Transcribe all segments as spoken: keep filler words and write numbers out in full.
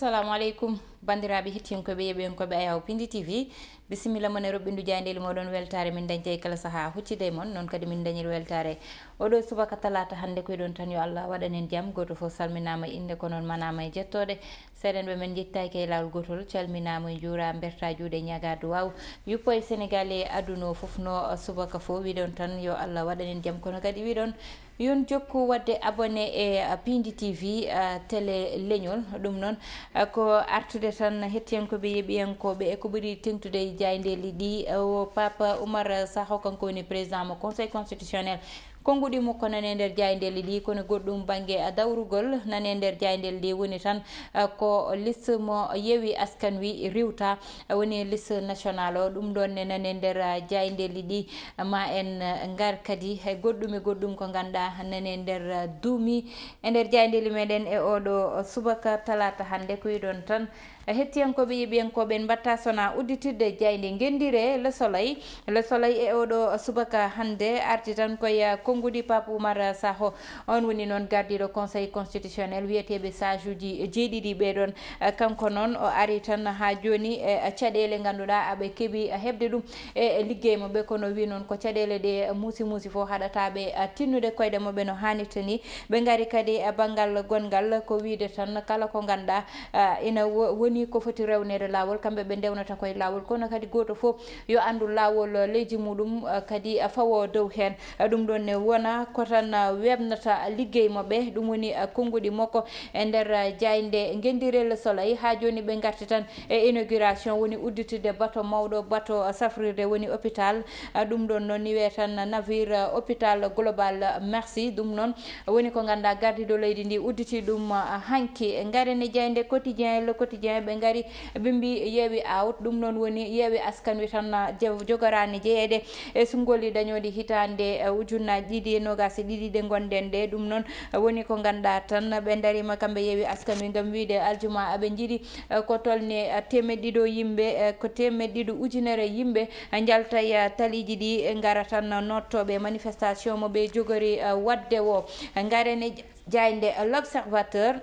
Assalamu aleykum, banndiraaɓe hettiyankooɓe, yeeɓiyankooɓe Ayaw Pindi T V. Bisimilla mon e roɓɓindu jaayndeeli mooɗon weltaare. Min dañta e kala sahaa huccide e mon, noon kadi min dañir weltaare oɗo subaka talaata hannde. Ko iɗon tan, yo Allah waɗan en jam. Gooto fof salminaama innde, ko noon manaama e jettooɗe. Seeɗenɓe men njettitaaki e laawol gootol, calminaama, njuuraa, mbertaa juuɗe, ñagaa duwaaw. Yuppo e Senegaal e aduna o fof, no subaka fof, wiɗon tan yo Allah waɗan en jam. Kono kadi wiɗon yon jokku waɗde abonné e, ah, Pindi T V, ah, télé leñol. Ɗum noon, ah, ko artude tan hettiyankooɓe, yeeɓiyankooɓe, e ko ɓuri teŋtude e jaayndeeli ɗi. Ah, o Papa Oumar Sakho, kanko woni président mo Conseil constitutionnel. Konnguɗi makko nane nder jaayndeeli ɗi, kono goɗɗum bannge, ah, dawrugol nane nder jaayndeeli ɗi woni tan, ah, ko liste mo Yewwi Askan Wi riwta, woni liste national o. Ɗum ɗoon ne nane nder, ah, jaayndeeli ɗi. Ma en, ah, ngar kadi e goɗɗum e goɗɗum ko ngannduɗaa nane nder, ah, duumi e nder jaayndeeli meɗen e oɗo subaka talaata hannde. Ko iɗon tan, hettiyankooɓe, yeeɓiyankooɓe, en mbaɗta sona udditirde jaaynde ngenndire Le Soleil. Le Soleil e oɗo subaka hannde arti tan koye, ah, konnguɗi Pape Oumar Sakho. On woni noon gardiiɗo Conseil constitutionnel, wiyeteeɓe sage uji jeeɗiɗi ɓee ɗoon. Eh, kanko noon o ari tan haa jooni e, eh, caɗeele ngannduɗaa aɓe keɓi, eh, heɓde ɗum e, eh, liggey maɓɓe, kono wi noon ko caɗeele ɗe, eh, muusi muusi fof haɗataa ɓe, eh, tinnude koyɗe maɓɓe no haanirta ni. Ɓe ngari kadi e banngal gonngal, ko wiyde tan kala ko ngannduɗaa, eh, ina wo-, woni ko foti rewneede laawol, kamɓe ɓe ndewnata koye laawol, kono kadi gooto fof yo anndu laawol, eh, leydi muɗum, eh, kadi, eh, fawo dow heen. Ɗum ɗoon ne wona ko tan weeɓnata liggey maɓɓe, ɗum woni konnguɗi makko e nder jaaynde ngenndire Le Soleil. Haa jooni ɓe ngarti tan e inauguration, woni udditde bato mawɗo, bato safrirde, woni hôpital. Ɗum ɗoon noon ni wiyee tan navire hôpital Global Mercy. Ɗum noon woni ko ngannduɗaa gardiiɗo leydi ndi udditi ɗum hanki. Ngaren e jaaynde Quotidien, Le Quotidien, ɓe ngari ɓe mbi yeewi out. Ɗum noon woni yeewi askan wi tan, ah, je-, jogoraani jeyeede e sunngolli dañooɗi hitaande, eh, ujunnaaji ɗiɗi e noogaas e ɗiɗi ɗe ngonɗen ɗe. Ɗum noon, eh, woni ko ngannduɗaa tan ɓe ndariima kamɓe yeewi askan wi ngam wiyde aljuma aɓe njiɗi, eh, ko tolni, eh, teemeɗɗe ɗiɗo yimɓe, eh, ko teemeɗɗe ɗiɗo ujunere yimɓe, eh, njalta e, eh, taliiji ɗi, eh, ngara tan noottooɓe manifestation mo ɓe jogori, eh, waɗde o. Ngaren e jaaynde, eh, L'Observateur.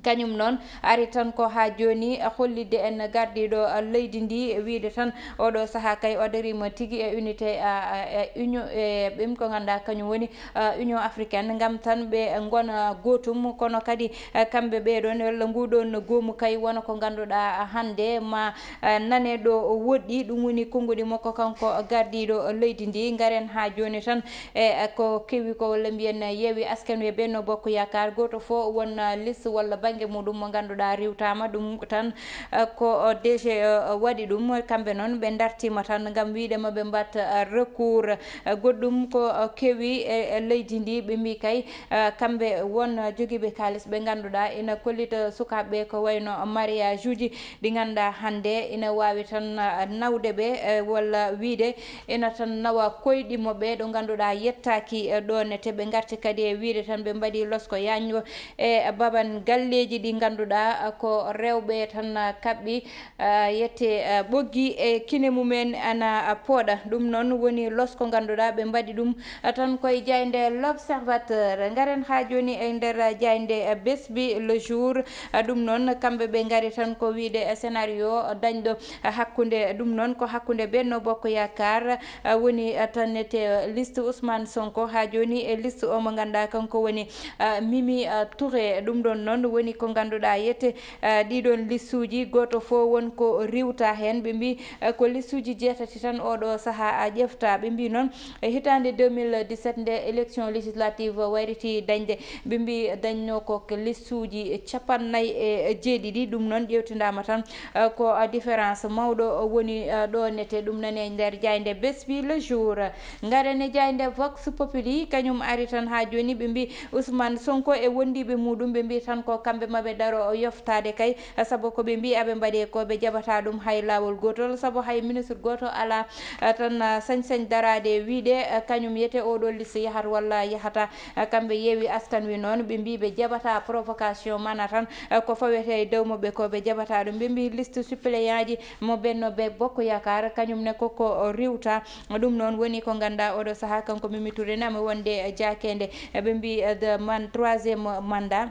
Kañum noon ari tan ko haa jooni hollitde en gardiiɗo leydi ndi, wiyde tan oɗo sahaa kay o dariima tigi e unité, a, a, e union, e ɓim ko ngannduɗaa kañum woni, a, Union africaine, ngam tan ɓe ngona gootum. Kono kadi, a, kamɓe ɓee ɗoon walla nguu ɗoon goomu kay wona ko ngannduɗaa hannde ma, a, nane ɗo woɗɗi. Ɗum woni konnguɗi makko kanko gardiiɗo leydi ndi. Ngaren haa jooni tan e ko kewi ko, walla mbiyen yeewi askan wi e Benno Bokk Yaakaar, gooto fof won liste walla bannge muɗum mo ngannduɗaa riwtaama. Ɗum tan, eh, ko D G E waɗi ɗum. Kamɓe noon ɓe ndartiima tan ngam wiyde ma ɓe mbaɗ, eh, recours. Eh, goɗɗum ko, eh, kewi e, e leydi ndi, ɓe mbi kay, eh, kamɓe won jogiiɓe kaalis ɓe ngannduɗaa ina kollita sukaaɓe ɓe ko wayno mariage uji ɗi ngannduɗaa hannde ina waawi tan, ah, nawde ɓe, eh, walla wiyde ina tan nawa koyɗi maɓɓe ɗo ngannduɗaa yettaaki, eh, ɗoon. Te ɓe ngarti kadi e wiyde tan ɓe mbaɗi losko yaajngo e baban galleeji ɗi ngannduɗaa, ah, ko rewɓe tan, ah, kaɓɓi, ah, yette, ah, ɓoggi e kine mumen ana, ah, pooɗa. Ɗum noon woni losko ngannduɗaa ɓe mbaɗi ɗum, ah, tan koye jaaynde L'Observateur. Ngaren haa jooni e nder, ah, jaaynde, ah, Besbi Le Jour. Ah, ɗum noon, kamɓe ɓe ngari tan ko wiyde, eh, scénario dañɗo, eh, hakkunde, ɗum noon ko hakkunde Benno Bokk Yaakaar, eh, woni, eh, tan nete, eh, liste Ousmane Sonko haa jooni e liste o mo ngannduɗaa kanko woni, eh, Mimi, eh, Touré. Ɗum ɗoon noon woni ko ngannduɗaa yette, eh, ɗiɗon listuuji, gooto fof won ko riwta heen. Ɓe mbi, eh, ko listuuji jeetati tan oɗo sahaa a ƴefta. Ɓe mbi noon, e hitaande deux mille dix-sept, nde élection législative wayriti dañde, ɓe mbi dañno ko listuuji capannayyi e jeeɗiɗi. Ɗum noon ƴeewtindaama tan, eh, ko différence mawɗo woni, eh, ɗo nete. Ɗum nani e nder jaaynde Besbi Le Jour. Ngaren e jaaynde Vox Populi, kañum ari tan haa jooni. Ɓe mbi Ousmane Sonko e wondiiɓe muɗum, ɓe mbi tan ko kamɓe maɓe daro yoftaade kay, sabu ko ɓe mbi aɓe mbaɗi ko ɓe jaɓata ɗum hay laawol gootol, sabu hay ministre gooto alaa, eh, tan, eh, sañ-sañ daraade e wiyde, eh, kañum yete oɗo liste yahat walla yahata. Eh, kamɓe yeewi askan wi noon, ɓe mbi ɓe jaɓata provocation mana tan, eh, ko fawete e dow maɓɓe ko ɓe jaɓata ɗum. Ɓe mbi liste suppléant ji mo Benno Be-, Bokk Yaakaar, kañum ne koko riwta. Ɗum noon woni ko ngannduɗaa oɗo sahaa kanko Mimi Touré ne ama wonde jaakeende. Eh, ɓe mbi, eh, the man-, troisième mandat.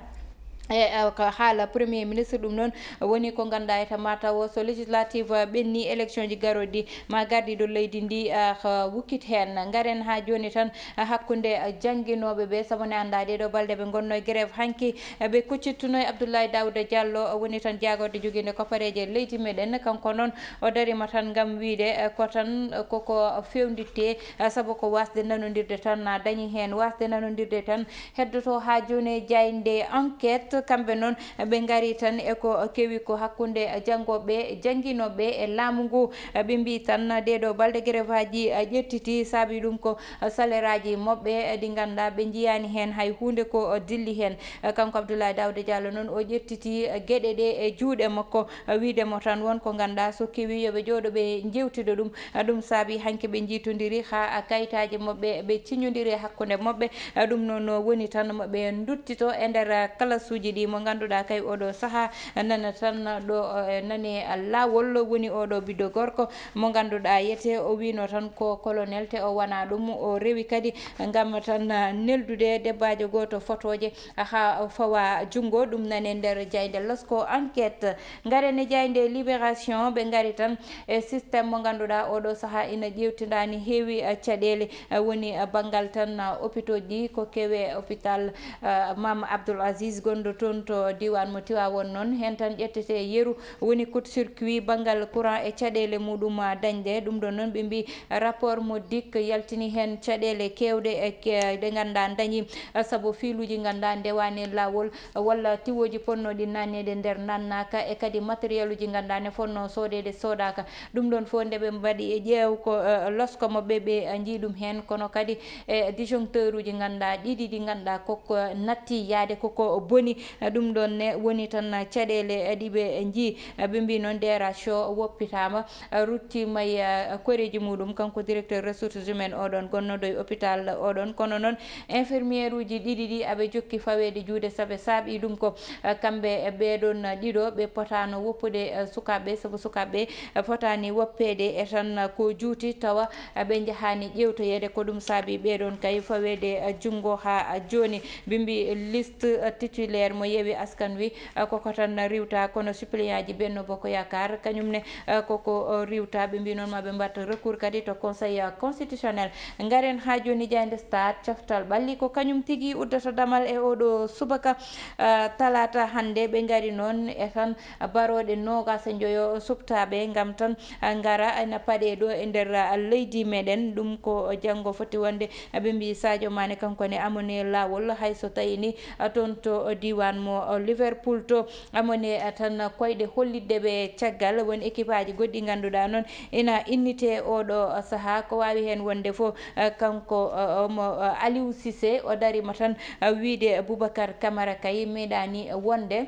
E eh, ko haala premier ministre, ɗum noon woni ko ngannduɗaa, e mataw so législative ɓenni, élection ji garooɗi ɗi ma gardiiɗo leydi ndi ah, wukkit heen. Ngaren haa jooni tan hakkunde jannginooɓe ɓe, sabu ne anndaa ɗee ɗoo balɗe ɓe ngonnoo e grève hanki. Ɓe kuccittunoo e Abdoulaye Daouda Diallo, woni tan jaagorɗe jogiinde kopareeje leydi meɗen. Kanko noon o dariima tan ngam wiyde eh, ko tan koko fewnditte, eh, sabu ko waasde nanondirde tan na dañi heen. Waasde nanondirde tan heddoto haa jooni e jaaynde Enquête. Kamɓe noon ɓe ngari tan e ko kewi ko hakkunde janngooɓe, jannginooɓe e laamu ngu. Ɓe mbii tan ɗee ɗoo balɗe grève aji ƴettiti, saabi ɗum ko salaire aji maɓɓe ɗi ngannduɗaa ɓe njiyaani heen hay huunde ko dilli heen. Kanko Abdoulaye Daouda Diallo noon o ƴettiti geɗe ɗe e juuɗe makko, wiyde mo tan won ko ngannduɗaa so kewi yo ɓe jooɗo ɓe njeewtida ɗum. Ɗum saabi hanki ɓe njiitondiri haa kayitaaji maɓɓe ɓe ciñondiri e hakkunde maɓɓe. Ɗum noon woni tan maɓɓe nduttito e nder kalasuuji ɗi. Mo ngannduɗaa kay oɗo sahaa nana tan ɗo eh, nane laawol woni oɗo ɓiɗɗo gorko mo ngannduɗaa yete o wiino tan ko colonel, te o wona ɗum. O rewi kadi ngam tan neldude debbaajo gooto fotooje haa fawa junngo. Ɗum nane nder jaaynde Losko Enquête. Ngaren e jaaynde Libération, ɓe ngari tan e système mo ngannduɗaa oɗo sahaa ina ƴeewtindaani, heewi eh, caɗeele. Eh, woni eh, banngal tan eh, hôpitaux ji ko kewe, hôpital eh, Mame Abdoul Aziz gonɗo toon to diiwaan mo Tiwaawoon noon, heen tan ƴettete yeru, woni court circuit banngal courant e caɗeele muɗum ah, dañde. Ɗum ɗoon noon ɓe mbii rapport mo dik yaltini heen caɗeele keewɗe e ke- ɗe ngannduɗaa dañi ah, sabu fiiluuji ngannduɗaa ndewaani laawol, walla tiwooji ponnooɗi nanneede nder nannaaka, e kadi matériel uji ngannduɗaa ne fonnoo soodeede soodaaka. Ɗum ɗoon fof nde ɓe mbaɗi e ƴeew ko eh, losko maɓɓe ɓe eh, njii ɗum heen, kono kadi e disjoncteur uji ngannduɗaa ɗiɗi ɗi ngannduɗaa koko natti yaade koko boni. Eh, ɗum ɗoon ne woni tan caɗeele eh, ɗi ɓe njii. Eh, ɓe mbii noon D R H o woppitaama, eh, ruttiima e eh, koreeji muɗum. Kanko directeur ressources humaines oɗon gonnooɗo e hôpital oɗon, kono noon infirmière uji ɗiɗi ɗi aɓe jokki faweede juuɗe, sabe saabi ɗum ko eh, kamɓe eh, ɓeɗon ɗiɗo ɓe potaano woppude eh, sukaaɓe, sabu sukaaɓe eh, fotaani woppeede e tan ko juuti tawa eh, ɓe njahaani ƴeewtoyeede. Ko ɗum saabi ɓeɗon kay faweede eh, junngo haa jooni. Ɓe mbii liste eh, titulaire mo Yewwi Askan Wi eh, koko tan riiwta, kono suppléant ji Benno Bokk Yaakaar kañum ne eh, koko eh, riiwta. Ɓe mbii noon ma ɓe mbaɗ recours kadi to Conseil eh, constitutionnel. Ngaren haa jooni jaaynde Stade, coftal ɓalli ko kañum tigi uddata damal e oɗo subaka eh, talaata hannde. Ɓe ngari noon e tan barooɗe noogaas e njoyo suɓtaaɓe ngam tan ngara ina paɗee ɗo e nder leydi meɗen. Ɗum ko janngo foti wonde. Ɓe mbii Sadio Mané kanko ne amone laawol, hay so tawi ni toon to diiwaan mo Liverpool to, amone tan koyɗe hollitde ɓe caggal. Won équipe aji goɗɗi ngannduɗaa noon ina innitee oɗo sahaa. Ko waawi heen wonde fof, kanko omo Aliou Cissé o dariima tan wiyde Boubacar Camara kay meeɗaani wonde.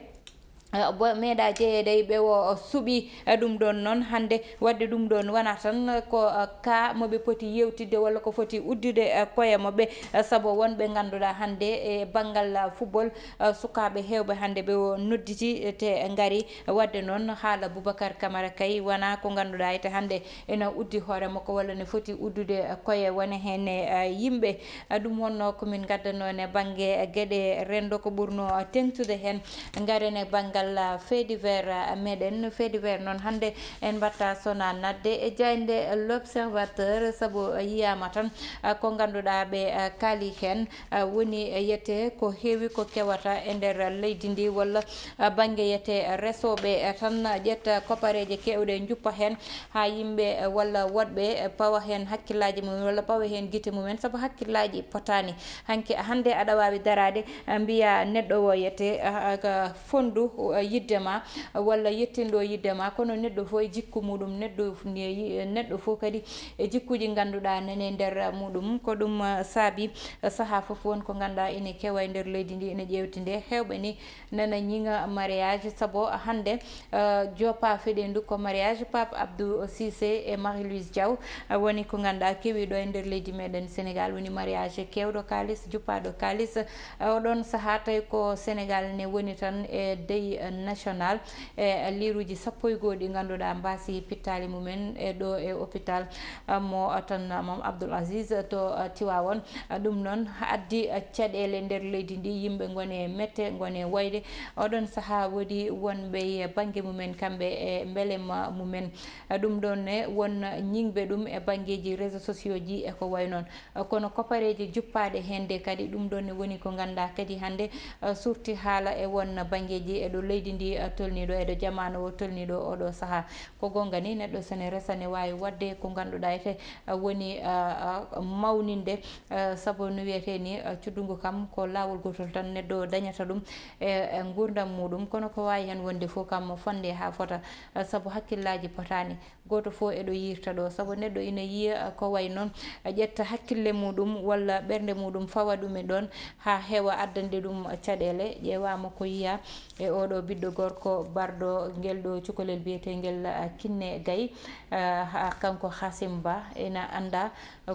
Eh, bo- meeɗa jeyeede e ɓe o suɓi eh, ɗum ɗoon noon hannde. Waɗde ɗum ɗoon wona tan ko eh, ka mo ɓe poti yewtidde walla ko foti uddude eh, koye maɓɓe. Eh, sabu wonɓe ngannduɗaa hannde e banngal ah, football, eh, sukaaɓe heewɓe hannde ɓe o nodditi eh, te ngari. Waɗde noon haala Boubacar Camara kay wona ko ngannduɗaa ete hannde ena uddi hoore makko walla ne foti uddude eh, koye wone heen eh, yimɓe. Eh, ɗum wonnoo ko min ngaddanoo ne bannge eh, geɗe renndo ko ɓurnoo eh, teeŋtude heen. Ngaren e banngal ah, fait divers ah, meɗen. Fait divers noon hannde en mbatta sona nadde e jaaynde L'Observateur, sabu yiyaama tan ah, ko ngannduɗaa ɓe ah, kaali heen ah, woni yete ko heewi ko kewata e nder leydi ndi walla ah, bannge yete resooɓe ah, tan ƴetta kopareeje keewɗe njuppa heen haa yimɓe eh, walla woɗɓe eh, pawa heen hakkillaaji mumen walla pawa heen gite mumen, sabu hakkillaaji potaani. Hanki hannde aɗa waawi daraade eh, mbiya neɗɗo o yete eh, eh, ka fonndu eh, yidde ma eh, walla yettinɗo yidde ma, kono neɗɗo fof e jikku muɗum, neɗɗo f- ne yi- eh, neɗɗo fof kadi e jikkuuji ngannduɗaa nene nder muɗum. Ko ɗum eh, saabi eh, sahaa fof won ko ngannduɗaa ene kewa e nder leydi ndi ene ƴeewtinde. Heewɓe ni nana ñiŋa mariage, sabu hannde eh, joppa feɗendu ko mariage Pape Abdou Cissé e Marie Louise Diaw. Eh, woni ko ngannduɗaa kewi ɗo e nder leydi meɗen Sénégal, woni mariage kewɗo kaalis, juppaɗo kaalis. Eh, oɗon sahaa tawi ko Sénégal ne woni tan e dey National e liiruuji sappo e goo ɗi ngannduɗaa mbaasi pittaali mumen e ɗo e hôpital, ah, mo tan Mame Abdoul Aziz to, ah, Tiwaawoon. Ah, ɗum noon addi, ah, caɗeele nder leydi ndi, yimɓe ngone mette, ngone wayde. Oɗon sahaa woodi wonɓe e bannge mumen kamɓe e mbelema mumen. Ah, ɗum ɗoon ne won ñiŋɓe ɗum e banngeeji réseaux sociaux ji e ko wayi noon. Kono kopareeje juppaaɗe heen de kadi, ɗum ɗoon ne woni ko nganndaa kadi hannde, eh, surti haala e won banngeeji e ɗo leydi ndi, eh, tolnii ɗo, e ɗo jamaanu o tolnii ɗo oɗo sahaa. Ko goonga ni, neɗɗo so ne resa ne waawi waɗde ko ngannduɗaa ete, eh, woni, eh, eh, mawninde, eh, sabu no wiyetee ni, eh, cuddungu kam ko laawol gootol tan neɗɗo dañata ɗum e, e nguurndam muuɗum, kono ko waawi heen wonde fof kam mo fonnde haa fota, eh, sabu hakkillaaji potaani. Gooto fof eɗo yiirta ɗo, sabu neɗɗo ina yiya ko wayi noon, ƴetta hakkille muuɗum walla ɓernde muuɗum fawa ɗum e ɗoon haa heewa addande ɗum caɗeele. Ƴeewaama ko yiyaa e oɗo ɓiɗɗo gorko barɗo ngel ɗo cukalel biyeteengel, ah, Kinne Gay, ah, ha-, kanko Hasim Ba ina anndaa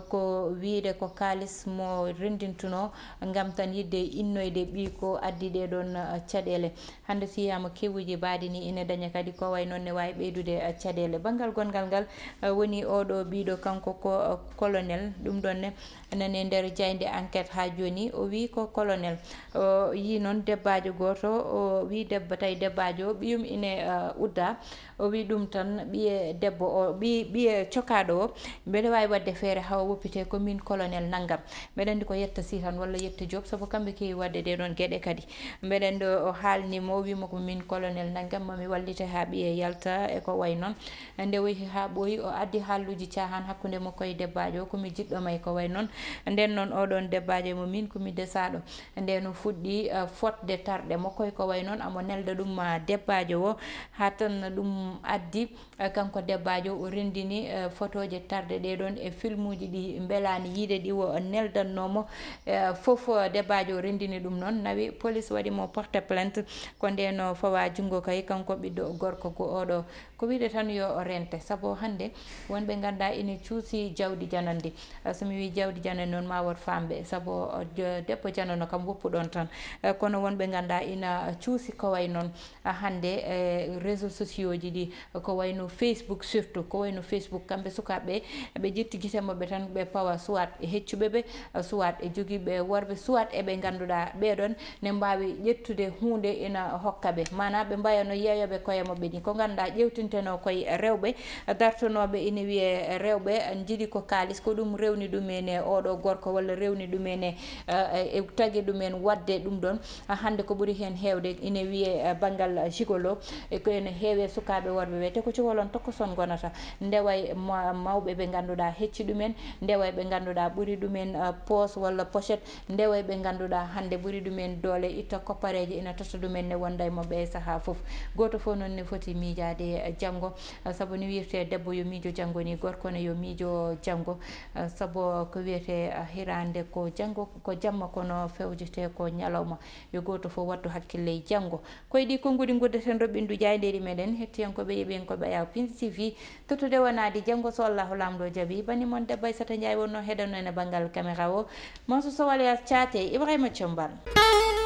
ko wiyde ko kaalis mo renndintunoo ngam tan yiɗde innoyde ɓiy ko addi ɗee ɗoon, ah, caɗeele. Hannde so yiyaama kewuuji mbaɗi ni ina daña kadi ko wayi noon ne waawi ɓeydude, eh, caɗeele. Banngal gonngal ngal, eh, woni oɗo ɓiɗo kanko ko, eh, colonel. Ɗum ɗoon ne nani e nder jaaynde enquête haa jooni. O wii ko colonel. O yii noon debbaajo gooto, o wii debbo, tawi debbaajo o ɓiyum ina, eh, udda. O wii ɗum tan ɓiye debbo o, ɓiye, ɓiye cokaaɗo o, mbeɗa waawi waɗde feere haa o woppitee ko miin colonel nanngam. Mbeɗa anndi ko yetta Sy tan walla yetta Diop, sabu kamɓe keewi waɗde ɗee ɗoon geɗe kadi. Mbeɗen ɗo o haalni mo, o wiima ko miin colonel nanngam, mami wallite haa ɓiye yalta e ko wayi noon. Nde o yehi haa ɓooyi, o addi haalluuji caahaan hakkunde makko e debbaajo o, ko mi jiɗɗo ma e ko wayi noon. Nden noon oɗoon debbaajo e mo miin ko mi desaaɗo. Nden o fuɗɗi, eh, fotde tarɗe makko e ko wayi noon, amo nelda ɗum, ah, debbaajo o, haa tan ɗum addi Eh, kanko debbaajo o renndini, eh, fotooje tarde ɗee ɗoon e filmuuji ɗi mbelaani yiide ɗi o neldannoo mo, eh, fof, eh, debbaajo o renndini ɗum noon, nawi polis waɗi mo porte plainte. Ko ndeen o fawa junngo kay kanko ɓiɗɗo gorko go oɗo. Ko wiyde tan yo o rente, sabu hannde wonɓe nganndaa ina cuusi jawdi janandi. Eh, so mi wii jawdi janandi noon ma wood faamɓe, sabu, eh, jo-, debbo janano kam woppu ɗoon tan. Eh, kono wonɓe nganndaa ina cuusi ko wayi noon. Ah, hannde, eh, réseaux sociaux ji ɗi, ko wayno Facebook surtout, ko wayno Facebook, kamɓe sukaaɓe ɓe, ɓe ƴetti gite maɓɓe tan, ɓe pawa soit e heccuɓe ɓe, soit e jogiiɓe worɓe, soit e ɓe ngannduɗaa ɓee ɗoon ne mbaawi ƴettude huunde ina hokka ɓe. Maanaa ɓe mbayano yeeyooɓe koye maɓɓe ni. Ko ngannduɗaa ƴeewtintenoo koye rewɓe, dartonooɓe ina wiyee rewɓe njiɗi ko kaalis, ko ɗum rewni ɗum en e oɗo gorko walla rewni ɗum en e, eh, e tagi ɗum en waɗde ɗum ɗoon. Ah, hannde ko ɓuri heen heewde ine wiyee, eh, banngal, eh, gigolo, e ko ene heewi e sukaaɓe worɓe ɓe, te ko cukalon tokko son ngonata, ndewa e ma-, mawɓe ɓe ngannduɗaa hecci ɗumen, ndewa e ɓe ngannduɗaa ɓuri ɗumen, eh, poos walla pochette, ndewa e ɓe ngannduɗaa hannde ɓuri ɗumen doole, itta koppareeje ina totta ɗumen ne wonda e maɓɓe e sahaa fof. Gooto fof noon ne foti miijaade, eh, janngo, eh, sabu ni wirtee debbo yo miijo janngo ni, gorko ne yo miijo janngo, eh, sabu ko wiyetee, eh, hiraande ko janngo, ko jamma, kono fewjetee ko ñalawma. Yo gooto fof waɗtu hakkille e janngo. Ko e ɗii konnguɗi nguddeten roɓɓindu jaayndeeri meɗen, hettiyankooɓe, yeɓiyankooɓe Ayaw Pindi T V. Tottude wanaade janngo, so Allahu Laamɗo jaɓi. Bani mon debbo Aissata Ndiaye wonno heɗano en e banngal caméra o. Mansour Sow alias Thiaté, Ibrahima Thiombane.